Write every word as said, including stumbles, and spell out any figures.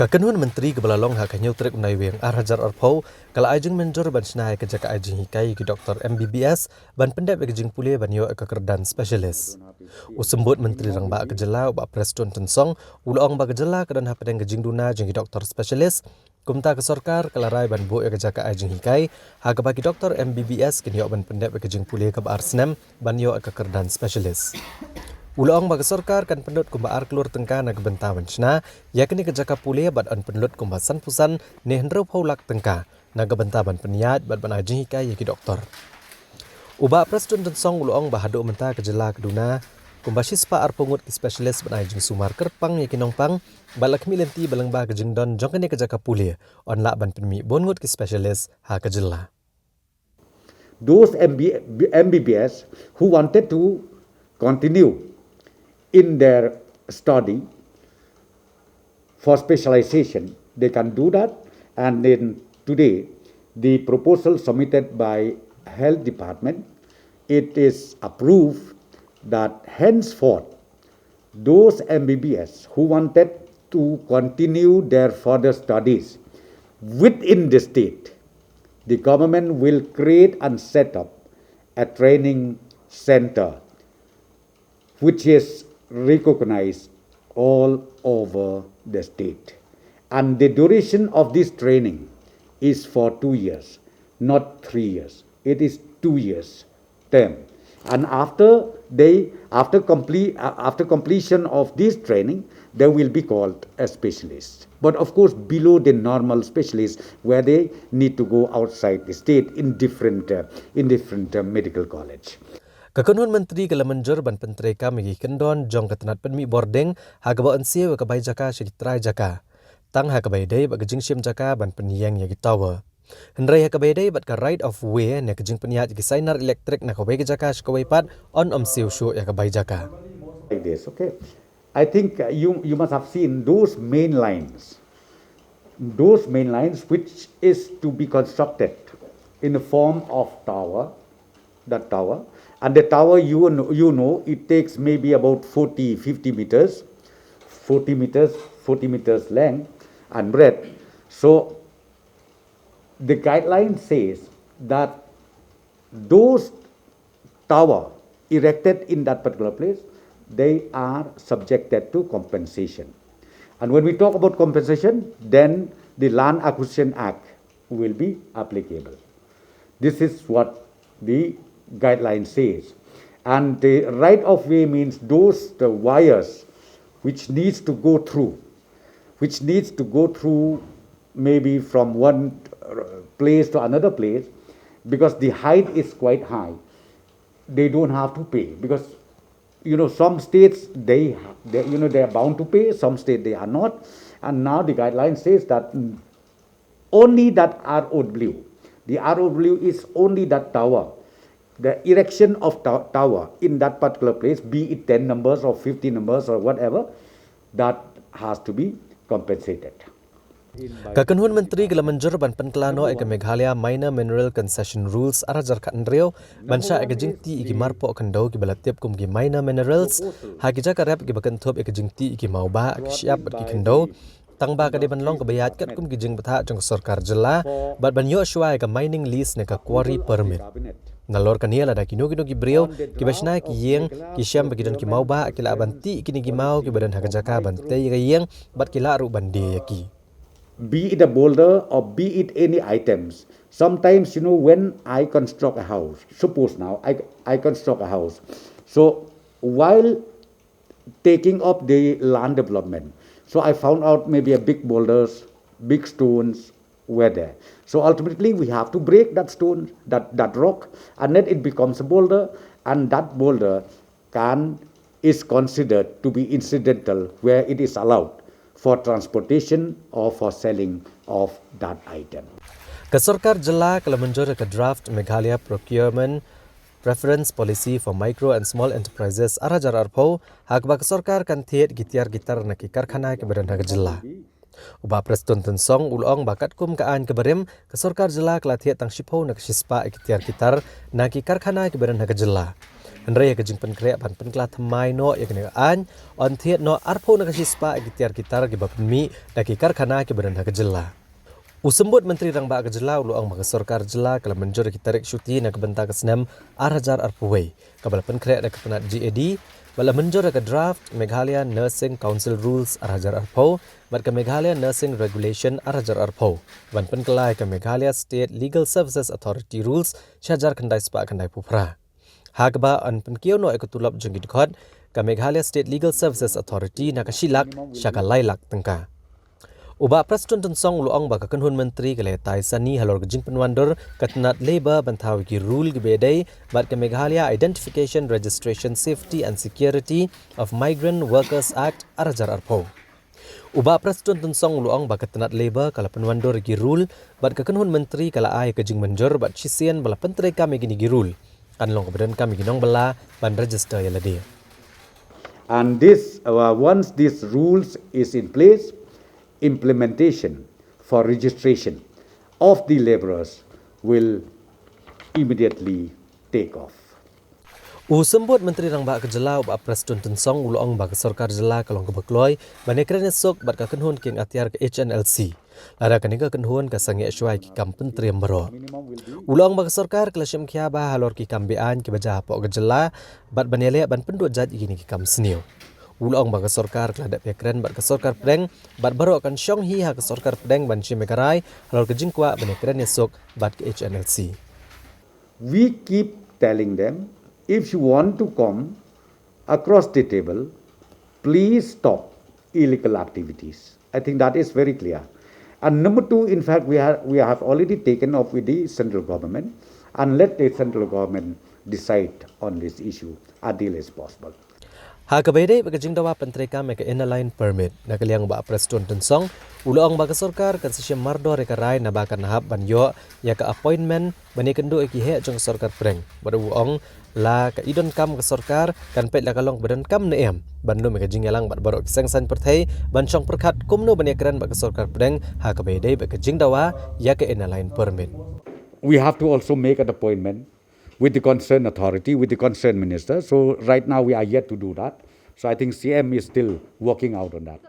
Ka kynhun myntri kaba la long ha ka hynñiew tarik u Naiwieng ar hajar arphew ka la ai jingmynjur ban shna ïa ka jaka ai jinghikai ïa ki doktor M B B S ban pyndep ïa ka jingpule ban ïoh ïa ka kyrdan specialist. U Symbud Myntri Rangbah ka jylla u Bah Prestone Tynsong u la ong ba ka jylla ka don hapdeng ka jingduna jong ki doktor specialist. Kumta ka sorkar ka la rai ban buh ïa ka jaka ai jinghikai ha kaba ki doktor M B B S kin ïoh ban pyndep ïa ka jingpule kaba ar snem ban ïoh ïa ka kyrdan specialist. U la ong ba ka sorkar kan pynlut kumba ar klur tyngka na ka bynta ban shna ïa kane ka jaka pule bad yn pynlut kumba sanphew san ne hynriewphew lak tyngka na ka bynta ban pynïaid bad ban ai jinghikai ïa ki doktor. U Bah Prestone Tynsong u la ong ba haduh mynta ka jylla ka duna kumba shispah arphew ngut ki specialist ban ai jingsumar kyrpang ïa ki nongpang bad la khmih lynti ba lyngba ka jingdon jong kane ka jaka pule yn lah ban pynmih bun ngut ki specialist ha ka jylla. Those M B, M B B S who wanted to continue in their study for specialization, they can do that. And then today, the proposal submitted by Health Department, it is approved that henceforth, those M B B S who wanted to continue their further studies within the state, the government will create and set up a training center which is recognized all over the state. And the duration of this training is for two years, not three years. It is two years term. And after they, after complete, uh, after completion of this training, they will be called a specialist. But of course, below the normal specialist, where they need to go outside the state in different, uh, in different uh, medical college. Ka kynhun myntri ka la mynjur ban pyntreikam ïa ki kyndon jong ka tnat pynmih bording ha kaba yn siew ïa ka bai jaka sha ki trai jaka. Tang ha kaba ïadei bad ka jingshim jaka ban pynïeng ïa ki tower. Hynrei ha kaba ïadei bad ka right of way ne ka jingpynïaid ïa ki sainar elektrik na kawei ka jaka sha kawei pat yn ym siew shuh ïa ka bai jaka. Like this, okay. I think uh, you you must have seen those main lines, those main lines which is to be constructed in the form of tower, that tower, and the tower you kn- you know it takes maybe about forty, fifty meters, forty meters, forty meters length and breadth. So the guideline says that those tower erected in that particular place, they are subjected to compensation. And when we talk about compensation, then the Land Acquisition Act will be applicable. This is what the guideline says. And the right of way means those the wires which needs to go through, which needs to go through maybe from one uh, place to another place, because the height is quite high. They don't have to pay because you know some states they, they you know they are bound to pay, some states they are not. And now the guideline says that mm, only that R O W, the R O W is only that tower, the erection of to- tower in that particular place, be it ten numbers or fifty numbers or whatever, that has to be compensated. Ka kynhun myntri ka la mynjur ban pynkylla noh ïa ka Meghalaya Minor Mineral Concession Rules ar hajar khathynriew ban shah ïa ka jingtih ïa ki marpoh khyndew kiba la tip kum ki minor minerals ha ki jaka rep kiba kynthup ïa ka jingtih ïa ki mawbah, ki shyiap bad ki khyndew. Tang ba ka dei ban long kaba ïaid katkum ki jingbthah jong ka sorkar jylla bad ban ïoh shuwa ïa ka mining lease ne ka quarry permit. Nalor kane lada kino kino ki briew kiba shna ïa ki ïing ki shem ba ki don ki mawbah ki lah ban tih ïa kine ki maw kiba don ha ka jaka ban tei ïa ka ïing bad ki lah ruh ban die ïa ki. Be it a boulder or be it any items. Sometimes, you know, when I construct a house, suppose now I, I construct a house. So while taking up the land development, so I found out maybe a big boulders, big stones were there. So ultimately, we have to break that stone, that, that rock, and then it becomes a boulder, and that boulder can is considered to be incidental where it is allowed for transportation or for selling of that item. Ka sorkar jylla ka la mynjur ka draft Meghalaya Procurement Preference Policy for Micro and Small Enterprises ar hajar arphew ha kaba ka sorkar kan thied ki tiar ki tar na ki karkhana kiba don ha ka jylla. U Bah Prestone Tynsong u la ong ba katkum ka aiñ kaba rim ka sorkar jylla ka la thied tang shiphew na ka shispah ïa ki tiar ki tar na ki karkhana kiba don ha ka jylla. Hynrei ïa ka jingpynkhreh ban pynkylla thymmai noh ïa kane ka aiñ, yn thied noh arphew na ka shispah ïa ki tiar ki tar kiba pynmih da ki karkhana kiba don ha ka jylla. U Symbud Myntri Rangbah ka jylla u la ong ba ka sorkar jylla ka la mynjur ïa ki tarik shuti na ka bynta ka snem ar hajar arphew wei, kaba la pynkhreh da ka tnat G A D, ba la mynjur ïa ka draft Meghalaya Nursing Council Rules ar hajar arphew bad ka Meghalaya Nursing Regulation ar hajar arphew, ban pynkylla ïa ka Meghalaya State Legal Services Authority Rules shi hajar khyndai spah khyndai phew phra. Ha kaba yn pynkiew noh ïa ka tulop jong ki dkhot ka Meghalaya State Legal Services Authority na ka shi lak sha ka lai lak tyngka. U Bah Prestone Tynsong u la ong ba ka kynhun myntri ka la ïatai sani halor ka jingpynwandur ka tnat Labour ban thaw ïa ki rule kiba ïadei bad ka Meghalaya Identification, Registration, Safety and Security of Migrant Workers Act ar hajar arphew. U Bah Prestone Tynsong u la ong ba ka tnat Labour ka la pynwandur ïa ki rule bad ka kynhun myntri ka la ai ka jingmynjur bad shisien ba la pyntreikam ïa kine ki rule, kan long kaba donkam ïa ki nongbylla ban register ïa lade. And this, uh, once these rules is in place, implementation for registration of the laborers will immediately take off. U Symbud Myntri Rangbah ka jylla u Bah Prestone Tynsong u la ong ba ka sorkar jylla ka long kaba kloi ban ïakren ïasuk bad ka kynhun kieng atiar ka H N L C. Lada kane ka kynhun ka sangeh shuwa ïa ki kam pyntriem baroh. U la ong ba ka sorkar ka la shim khia bha halor ki kam beaiñ kiba jia hapoh ka jylla bad ban ïaleh ban pynduh jait ïa kine ki kam sniew. U la ong ba ka sorkar ka la dep ïakren bad ka sorkar pdeng bad baroh kan shong hi ha ka sorkar pdeng ban shim ïa ka rai halor ka jingkwah ban ïakren ïasuk bad ka H N L C. We keep telling them, if you want to come across the table, please stop illegal activities. I think that is very clear. And number two, in fact, we have, we have already taken up with the central government and let the central government decide on this issue as early as possible. Ha kaba ïadei bad ka jingdawa pyntreikam ïa ka Inner Line Permit, na ka liang u Bah Prestone Tynsong u la ong ba ka sorkar kan sa shim mardor ïa ka rai naba kan hap ban ïoh ïa ka appointment ban ïakynduh ïa ki heh jong ka sorkar pdeng. Bad u ong la ka i donkam ka sorkar kan peit la ka long ba donkam ne em ban lum ïa ka jingïalang bad baroh ki seng saiñ pyrthei ban shong pyrkhat kumno ban ïakren bad ka sorkar pdeng ha kaba ïadei bad ka jingdawa ïa ka Inner Line Permit. We have to also make an appointment with the concerned authority, with the concerned minister. So right now we are yet to do that. So I think C M is still working out on that.